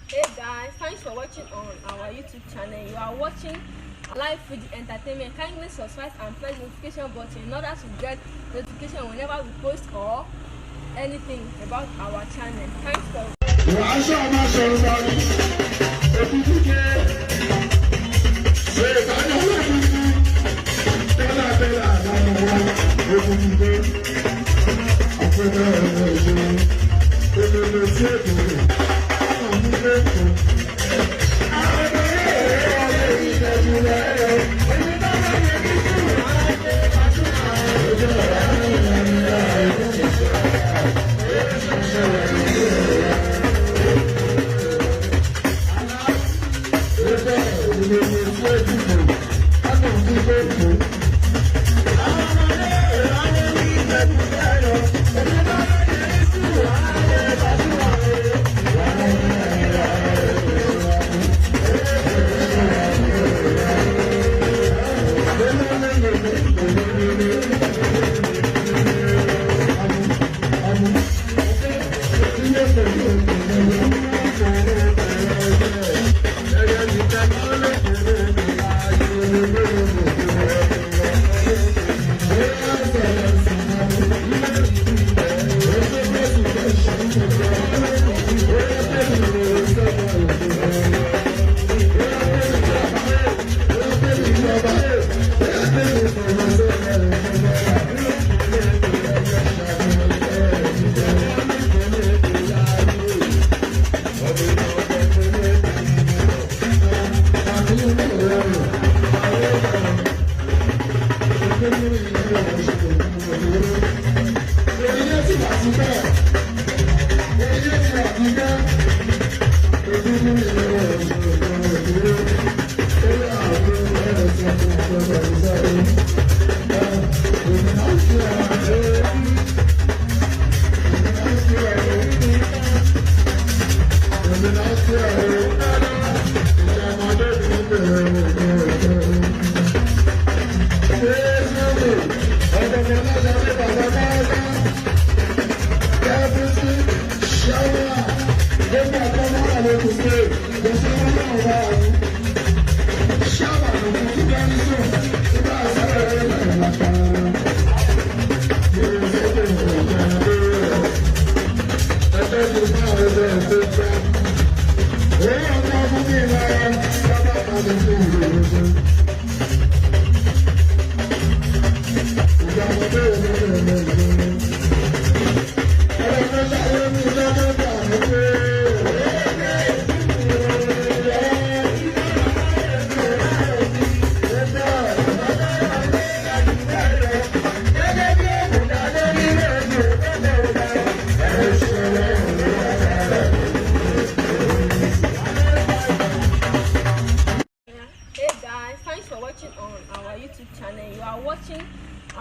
Hey guys, thanks for watching on our YouTube channel. You are watching Live Fuji Entertainment. Kindly subscribe and press the notification button in order to get notification whenever we post or anything about our channel. Thanks for Wàásù ọmọ sọ̀rọ̀ bọ́ọ̀lù òkùnkùn ṣe ìtọ́jú òkùnkùn tẹ́lá tẹ́lá àdámọ̀ wọn òkùnkùn ọ̀pẹ̀lẹ̀ ẹ̀rọ ìṣòro èlòlò sí ètò ọ̀hún lẹ́kọ̀ọ́. Àwọn ọmọ ẹ̀rọ ìṣẹ́jú rẹ̀ èmi náà lè ní kí wọ́n á ṣe àtúnṣe ojú ọ̀rọ̀ àwọn ènìyàn. Hey guys, thanks for watching on our YouTube channel. You are watching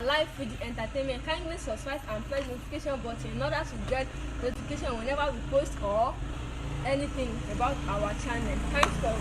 Live Fuji Entertainment. Kindly subscribe and press the notification button in order to get notification whenever we post or anything about our channel. Thanks for